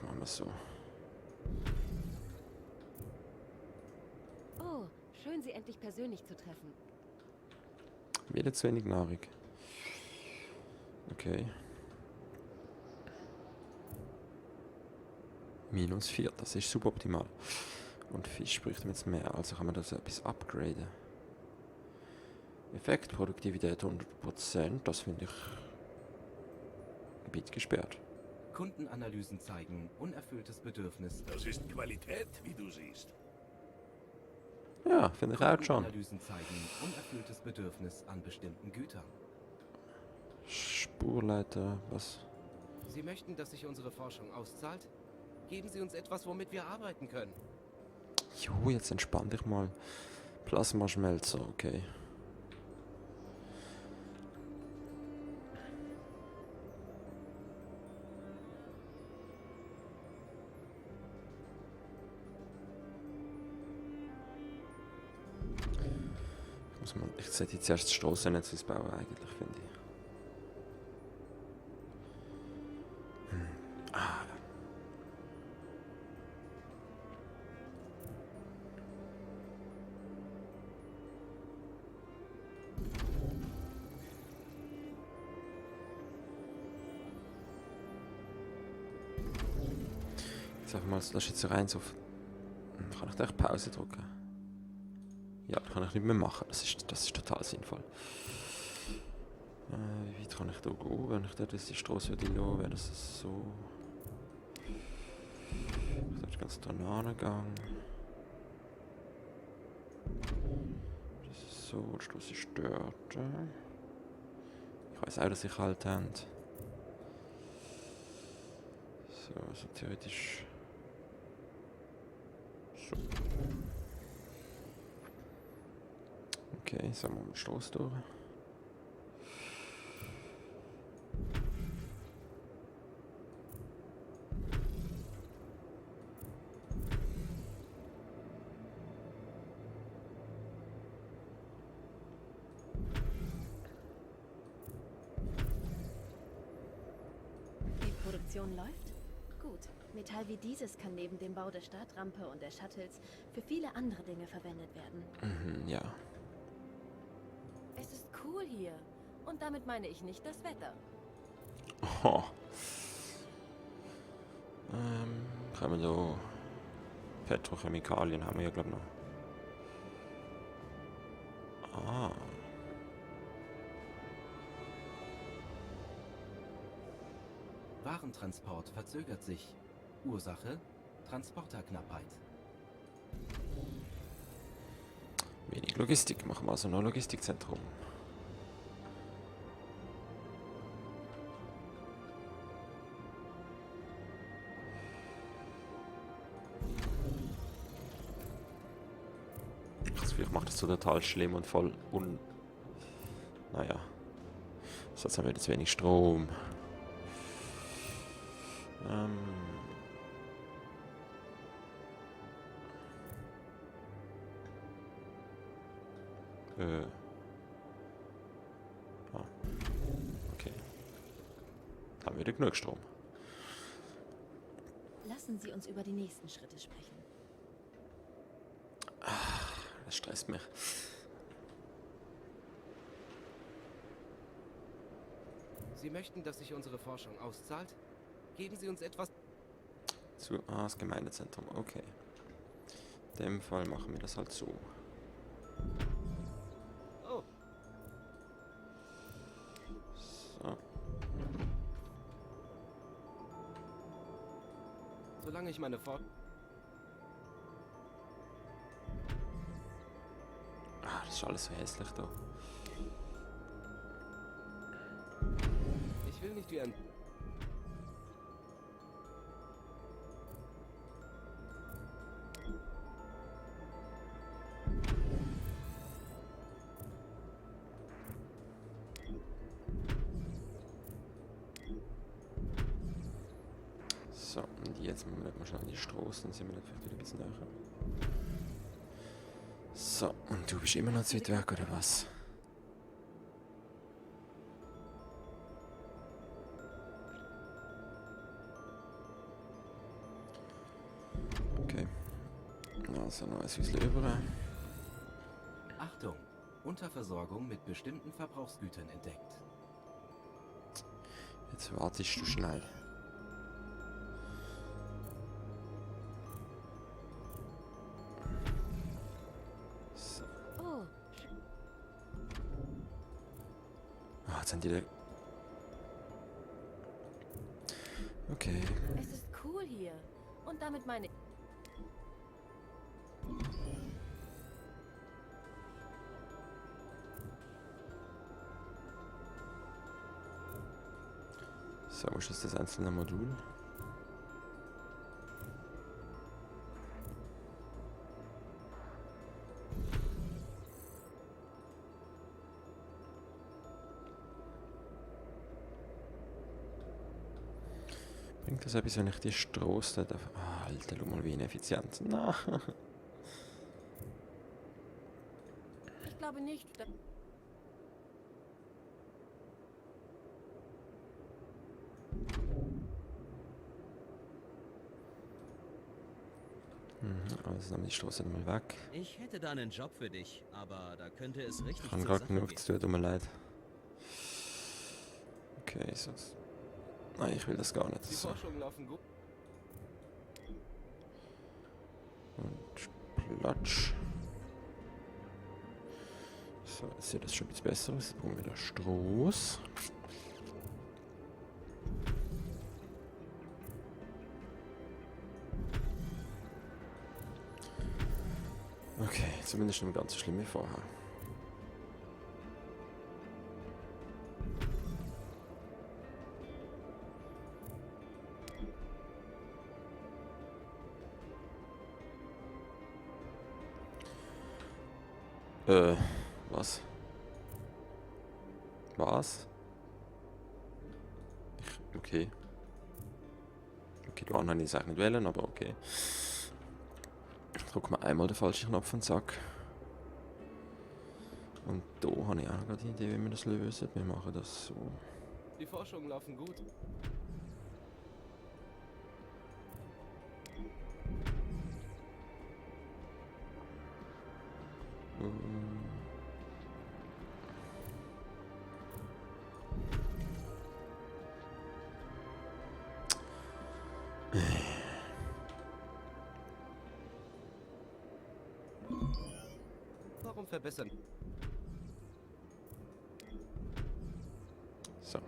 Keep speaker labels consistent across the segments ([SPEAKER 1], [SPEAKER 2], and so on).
[SPEAKER 1] machen wir es so.
[SPEAKER 2] Oh, schön, Sie endlich persönlich zu treffen.
[SPEAKER 1] Wieder zu wenig Nahrung. Okay. -4, das ist suboptimal. Und Fisch bräuchte man jetzt mehr, also kann man das etwas upgraden. Effekt, Produktivität 100%, das finde ich ein bisschen gesperrt.
[SPEAKER 3] Kundenanalysen zeigen unerfülltes Bedürfnis.
[SPEAKER 4] Das ist Qualität, wie du siehst.
[SPEAKER 1] Ja, finde ich auch schon.
[SPEAKER 3] Kundenanalysen zeigen unerfülltes Bedürfnis an bestimmten Gütern.
[SPEAKER 1] Spurleiter, was?
[SPEAKER 3] Sie möchten, dass sich unsere Forschung auszahlt? Geben Sie uns etwas, womit wir arbeiten können.
[SPEAKER 1] Jo, jetzt entspann dich mal. Plasmaschmelzer, okay. Ich sollte jetzt erst das Strassennetz ausbauen, eigentlich, finde ich. Jetzt einfach mal, das ist jetzt rein auf. Kann ich da echt Pause drücken? Ja, das kann ich nicht mehr machen. Das ist total sinnvoll. Wie weit kann ich da gehen, wenn ich dort die Straße lassen würde? Wäre das so. Ich sollte ganz da gehen. Das ist so, die Straße ist dort. Ich weiß auch, dass ich halt habe. So, also theoretisch. So. Okay, sagen wir mal die Straße durch.
[SPEAKER 2] Die Produktion läuft?
[SPEAKER 5] Gut. Metall wie dieses kann neben dem Bau der Startrampe und der Shuttles für viele andere Dinge verwendet werden.
[SPEAKER 1] Mhm, ja.
[SPEAKER 2] Es ist cool hier. Und damit meine ich nicht das Wetter.
[SPEAKER 1] Oh. Können wir da Petrochemikalien haben wir ja, glaube ich, noch. Ah.
[SPEAKER 3] Warentransport verzögert sich. Ursache: Transporterknappheit.
[SPEAKER 1] Wenig Logistik. Machen wir also noch Logistikzentrum. Ich mache das so total schlimm und voll Naja. Sonst haben wir jetzt wenig Strom. Ah. Okay. Haben wir wieder genug Strom.
[SPEAKER 5] Lassen Sie uns über die nächsten Schritte sprechen.
[SPEAKER 1] Das stresst mich.
[SPEAKER 3] Sie möchten, dass sich unsere Forschung auszahlt? Geben Sie uns etwas.
[SPEAKER 1] Das Gemeindezentrum, okay. In dem Fall machen wir das halt so.
[SPEAKER 3] Oh,
[SPEAKER 1] So.
[SPEAKER 3] solange ich meine Forschung.
[SPEAKER 1] Das ist alles so hässlich da.
[SPEAKER 3] Ich will nicht wie ein.
[SPEAKER 1] So, und jetzt müssen wir mal schnell in die Straße, dann sind wir vielleicht wieder ein bisschen näher. So, und du bist immer noch zu weit weg, oder was? Also noch ein Häuschen über.
[SPEAKER 3] Achtung! Unterversorgung mit bestimmten Verbrauchsgütern entdeckt.
[SPEAKER 1] Jetzt wartest du schnell. So.
[SPEAKER 2] Oh,
[SPEAKER 1] Ah, jetzt sind die da. Okay.
[SPEAKER 2] es ist cool hier. Und damit meine ich...
[SPEAKER 1] So, wo ist jetzt das einzelne Modul? Bringt das etwas, wenn ich die Strasse da... Ah, Alter, schau mal wie ineffizient. Na.
[SPEAKER 2] Ich glaube nicht, dass...
[SPEAKER 1] Also nehmen wir die Strasse mal weg.
[SPEAKER 6] Ich hätte da einen Job für dich, aber da könnte es richtig
[SPEAKER 1] Ich habe
[SPEAKER 6] zur
[SPEAKER 1] gerade
[SPEAKER 6] Sache
[SPEAKER 1] genug
[SPEAKER 6] gehen.
[SPEAKER 1] zu tun, tut mir leid. Okay, so. Nein, ich will das gar nicht.
[SPEAKER 3] Die
[SPEAKER 1] So.
[SPEAKER 3] Forschungen laufen gut.
[SPEAKER 1] Und Platsch. So, jetzt sieht das schon ein bisschen besser aus. Jetzt brauchen wir wieder Stroß. Okay, zumindest nicht ganz so schlimm wie vorher. Was? Was? Okay. Okay, du habe ich es eigentlich nicht wählen, aber okay. Ich drücke mal einmal den falschen Knopf und zack. Und da habe ich auch noch gerade die Idee, wie wir das lösen. Wir machen das so.
[SPEAKER 3] Die Forschungen laufen gut. Warum verbessern?
[SPEAKER 1] So.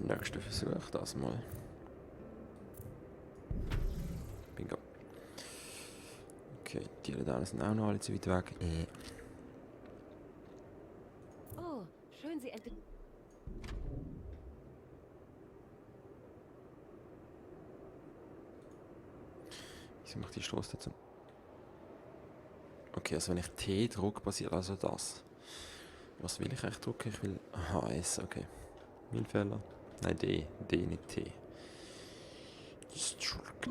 [SPEAKER 1] Nächster Versuch, das mal. Bingo. Okay, die da sind auch noch alle zu weit weg.
[SPEAKER 2] Oh, schön, Sie entdecken...
[SPEAKER 1] Wieso macht die Straße dazu? Okay, also wenn ich T drücke, passiert also das. Was will ich eigentlich drücken? Ich will HS, okay. Mein Fehler. Nein, D. D, nicht T. Destruct.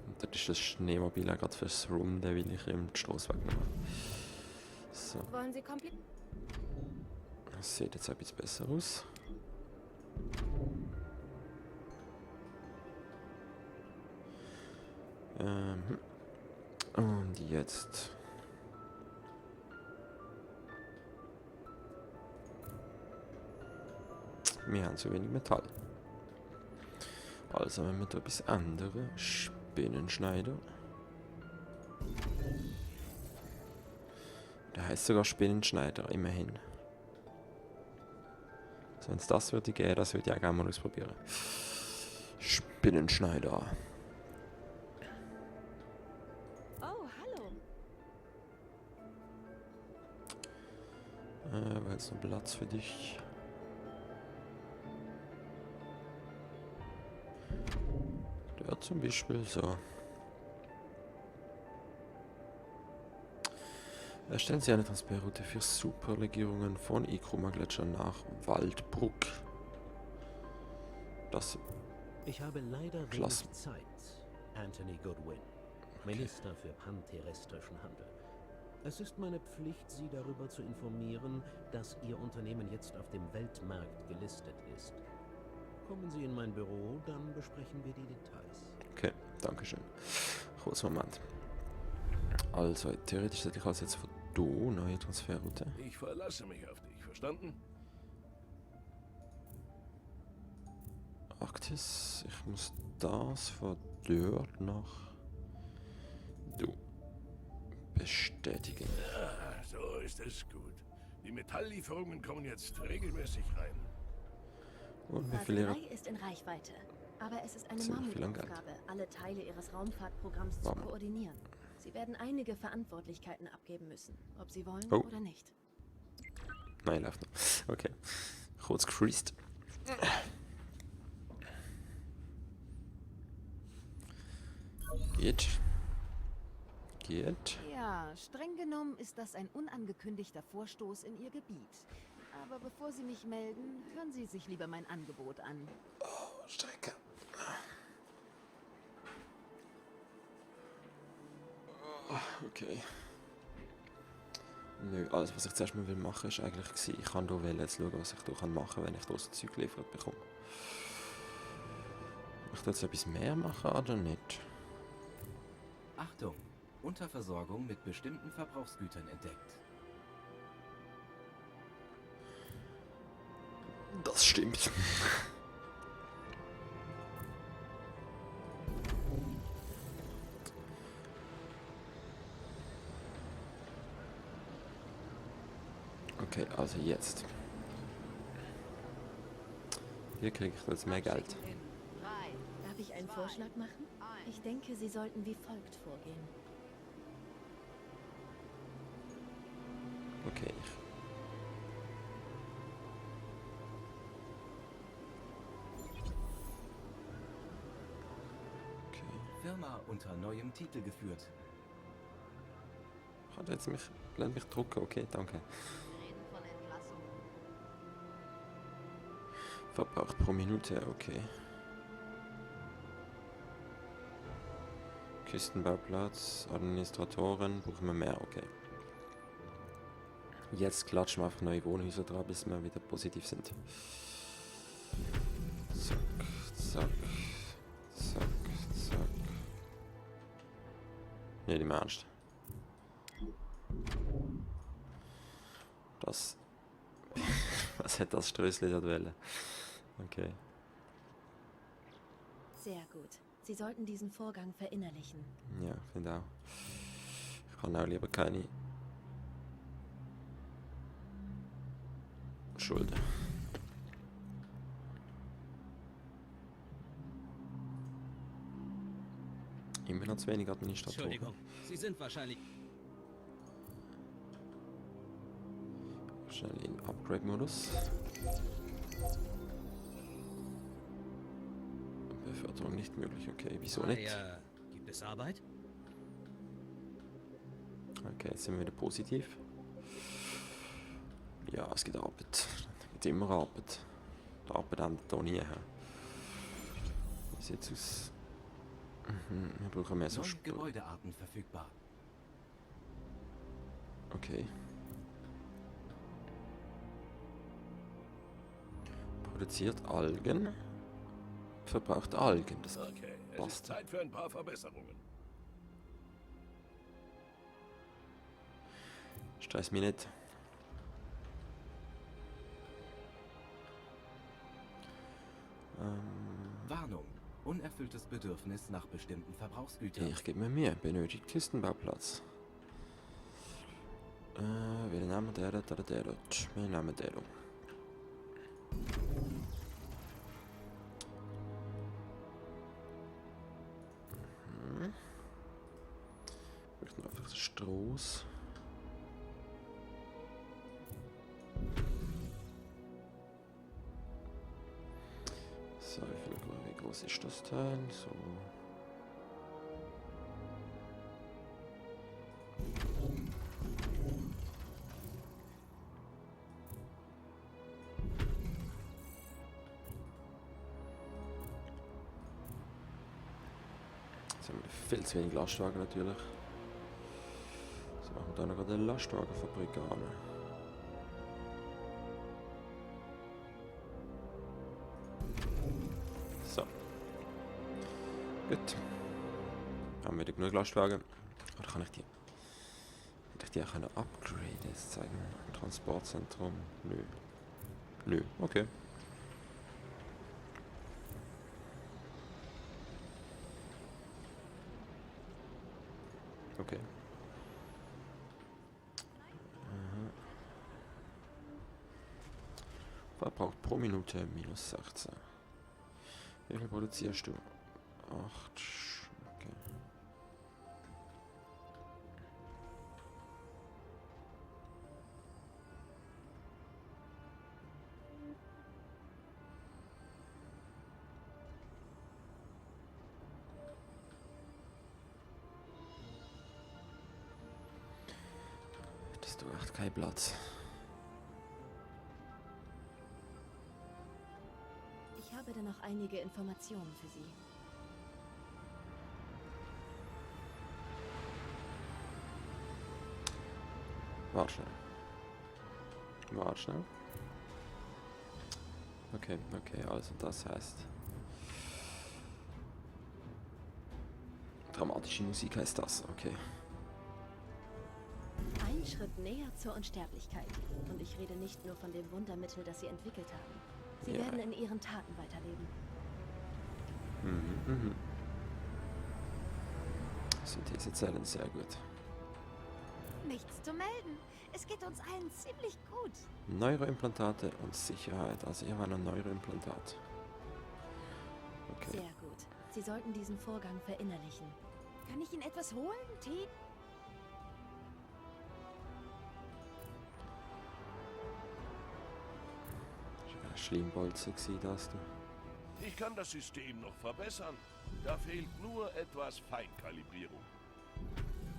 [SPEAKER 1] Und das ist das Schneemobil auch gerade fürs Room, den will ich ihm die Straße wegnehmen. So,
[SPEAKER 2] Wollen Sie komplett...
[SPEAKER 1] das sieht jetzt ein bisschen besser aus. Und jetzt... Wir haben zu wenig Metall. Also wenn wir da etwas ändern, Spinnenschneider. Der heißt sogar Spinnenschneider, immerhin. Also wenn es das würde geben, das würde ich auch gerne mal ausprobieren. Spinnenschneider.
[SPEAKER 2] Oh, hallo.
[SPEAKER 1] War jetzt noch Platz für dich? Der zum Beispiel so. Erstellen Sie eine Transferroute für Superlegierungen von Ikruma-Gletscher nach Waldbruck. Das
[SPEAKER 7] Ich habe leider
[SPEAKER 1] Klasse.
[SPEAKER 7] wenig Zeit. Anthony Goodwin, Minister für panterrestrischen Handel. Es ist meine Pflicht, Sie darüber zu informieren, dass Ihr Unternehmen jetzt auf dem Weltmarkt gelistet ist. Kommen Sie in mein Büro, dann besprechen wir die Details.
[SPEAKER 1] okay. Dankeschön. Kurz Moment. Also, theoretisch sollte ich also jetzt von da neue Transferroute.
[SPEAKER 4] Ich verlasse mich auf dich, verstanden?
[SPEAKER 1] Arktis, ich muss das von dort nach du bestätigen.
[SPEAKER 4] Ja, so ist es gut. Die Metalllieferungen kommen jetzt regelmäßig rein.
[SPEAKER 1] Und wie viel
[SPEAKER 5] Phase
[SPEAKER 1] ihre...
[SPEAKER 5] 3 ist in Reichweite. Aber es ist eine
[SPEAKER 1] Ziemlich viel an
[SPEAKER 5] Mammutaufgabe, alle Teile ihres Raumfahrtprogramms zu
[SPEAKER 1] Warum?
[SPEAKER 5] koordinieren. Sie werden einige Verantwortlichkeiten abgeben müssen, ob sie wollen
[SPEAKER 1] Oh.
[SPEAKER 5] oder nicht.
[SPEAKER 1] Nein, läuft noch. Okay. Kurz gefreezed. Geht. Geht.
[SPEAKER 2] Ja, streng genommen ist das ein unangekündigter Vorstoß in Ihr Gebiet. Aber bevor Sie mich melden, hören Sie sich lieber mein Angebot an.
[SPEAKER 1] Strecke. Okay. Nö, alles was ich zuerst mal will machen ist eigentlich gewesen, ich kann hier jetzt schauen, was ich hier machen kann, wenn ich hier so Zeug geliefert bekomme. Ich jetzt etwas mehr machen oder nicht?
[SPEAKER 3] Achtung! Unterversorgung mit bestimmten Verbrauchsgütern entdeckt.
[SPEAKER 1] Das stimmt. Okay, also jetzt. Hier kriege ich jetzt mehr Geld.
[SPEAKER 5] Darf ich einen Vorschlag machen? Ich denke, Sie sollten wie folgt vorgehen.
[SPEAKER 1] Okay. Okay.
[SPEAKER 3] Firma unter neuem Titel geführt.
[SPEAKER 1] Hat jetzt mich, lernt mich drucken, okay, danke. Verbraucht pro Minute, okay. Küstenbauplatz, Administratoren, brauchen wir mehr, okay. Jetzt klatschen wir einfach neue Wohnhäuser dran, bis wir wieder positiv sind. Zack, zack, zack, zack. Nicht im Ernst. Das... Was hat das Strössli dort wollen? Okay.
[SPEAKER 5] Sehr gut. Sie sollten diesen Vorgang verinnerlichen.
[SPEAKER 1] Ja, finde auch. Ich kann auch lieber keine Schulden. Immer noch zu wenig Administratoren.
[SPEAKER 6] Entschuldigung, Sie sind wahrscheinlich...
[SPEAKER 1] Schnell in Upgrade-Modus. Beförderung nicht möglich, okay. Wieso nicht?
[SPEAKER 6] Ja, gibt es Arbeit?
[SPEAKER 1] Okay, jetzt sind wir wieder positiv. Ja, es gibt Arbeit. Es gibt immer Arbeit. Die Arbeit endet hier nie. Wie sieht es aus? Wir brauchen mehr so
[SPEAKER 3] Neue Gebäudearten verfügbar.
[SPEAKER 1] Okay. Produziert Algen. Verbraucht Algen. Das
[SPEAKER 4] Okay, es
[SPEAKER 1] passt.
[SPEAKER 4] ist Zeit für ein paar Verbesserungen.
[SPEAKER 1] Stress mich nicht.
[SPEAKER 3] Warnung. Unerfülltes Bedürfnis nach bestimmten Verbrauchsgütern.
[SPEAKER 1] Ich gebe mir Mühe. Benötigt Küstenbauplatz. Wir nehmen der dort oder der dort. Wir nehmen den hier. Ich möchte einfach den Stroß. So, wie groß ist das Teil? So. Jetzt haben wir viel zu wenig Lastwagen natürlich. Jetzt machen wir da noch eine Lastwagenfabrik an. So. Gut. Haben wir die genug Lastwagen? Oder kann ich die... Hätte ich die auch können upgraden? Jetzt zeigen. Transportzentrum? Nö. Nö, okay. Okay. Verbraucht pro Minute minus 16. Wie viel produzierst du? 8. Okay. Hättest du echt keinen Platz.
[SPEAKER 5] Ich habe da noch einige Informationen für Sie.
[SPEAKER 1] Warte schnell. Warte schnell. Okay, okay, also das heißt... Dramatische Musik heißt das, okay.
[SPEAKER 5] Ein Schritt näher zur Unsterblichkeit. Und ich rede nicht nur von dem Wundermittel, das Sie entwickelt haben. Sie
[SPEAKER 1] Ja.
[SPEAKER 5] werden in Ihren Taten weiterleben.
[SPEAKER 1] Synthesezellen, sehr gut.
[SPEAKER 2] Nichts zu melden. Es geht uns allen ziemlich gut.
[SPEAKER 1] Neuroimplantate und Sicherheit, also hier war ein Neuroimplantat. Okay.
[SPEAKER 5] Sehr gut. Sie sollten diesen Vorgang verinnerlichen.
[SPEAKER 2] Kann ich Ihnen etwas holen? Tee?
[SPEAKER 1] Schlimmbolzen gewesen, das du.
[SPEAKER 4] Ich kann das System noch verbessern. Da fehlt nur etwas Feinkalibrierung.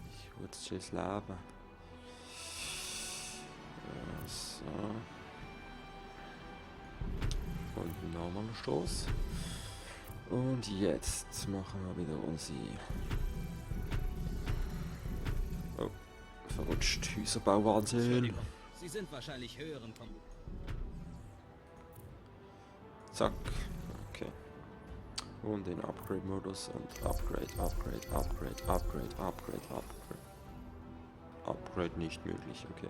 [SPEAKER 1] Ich würde es Leben. So. Und nochmal einen Stoß. Und jetzt machen wir wieder unsere... Oh, verrutscht. Häuserbauwahnsinn.
[SPEAKER 6] Entschuldigung. Sie sind wahrscheinlich höheren vom...
[SPEAKER 1] Zack. Okay. Und den Upgrade-Modus und Upgrade. Upgrade nicht möglich, okay.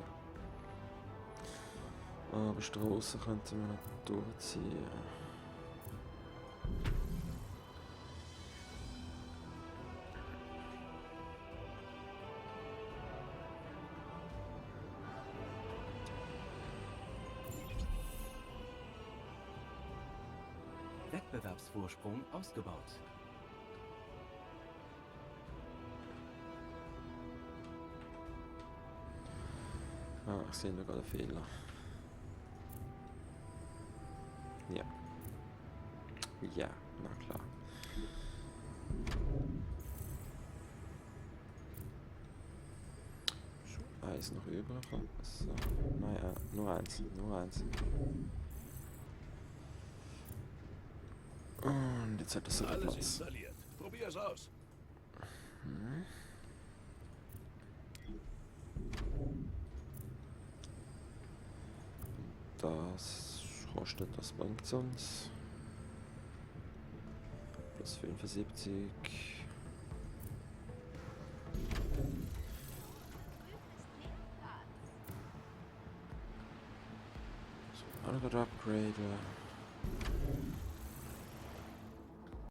[SPEAKER 1] Aber Straße könnte man noch durchziehen.
[SPEAKER 3] Wettbewerbsvorsprung ausgebaut.
[SPEAKER 1] Ah, ich sehe da gerade einen Fehler. Ja. Ja, na klar. Eins noch übrig. So. Naja, nur eins. Und jetzt hat das sogar
[SPEAKER 4] Alles
[SPEAKER 1] Platz.
[SPEAKER 4] installiert. Probier's aus.
[SPEAKER 1] Das kostet, das bringt uns. Plus 75. So, andere Upgrade.